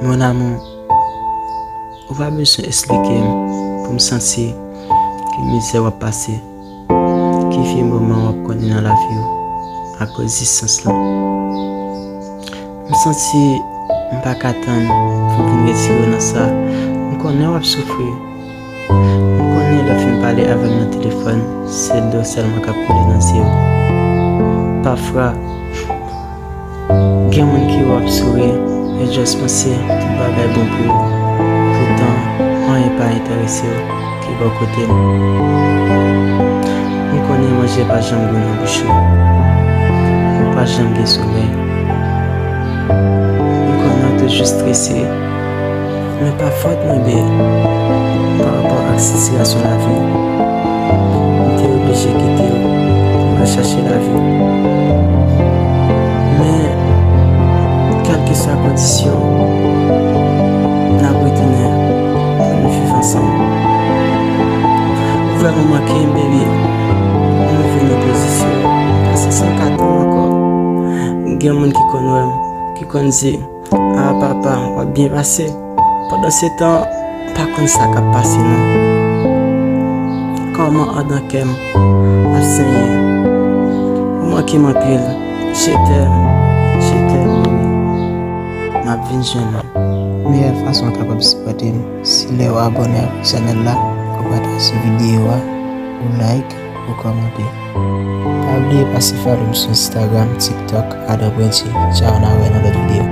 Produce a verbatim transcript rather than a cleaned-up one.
Mon amour, ou pa bezwen eksplike m pou m santi ki mizè w ap pase, ki vye moman w ap konnen nan lavi w akoz distans lan. M santi m pa ka tann pou m vin retire w nan sa. M konnen w ap soufri. M konnen lè w fin pale avè m nan telefòn, se dlo sèlman k ap koule nan zye w. Pafwa, gen moun ki wè w ap souri, yo just panse tout bagay bon pou ou. Poutan, anyen pa enterese w ki bò kote m. M konnen manje pa janm gou nan bouch ou. Ou pa janm gen somèy. M konnen w toujou strese. Men pa fòt mwen, bebe. Pa rapò ak sitiyasyon lavi, m te oblije kite w pou m al chache lavi. Men, kèlkeswa kondisyon, n ap retounen pou nou viv ansanm. Ou vrèman manke m, bebe. M rive nan pozisyon. Paske sa m ka tann ankò. Gen moun ki konn wè m, ki konn di, "A papa, w ap byen pase." Pandansetan, m pa konn sa k ap pase non. Kòman andan kè m ap senyen. Ou manke m anpil. Je t'aime, je t'aime, bebe. M ap vin jwenn ou. Meyè fason w kapab sipòte m, se lè w abòne avèk chanèl la, ou pataje videyo a, ou like, ou kòmante. Pa bliye pase follow m sou Instagram, TikTok, Adam Prenty. Tchao, n a wè nan lòt videyo.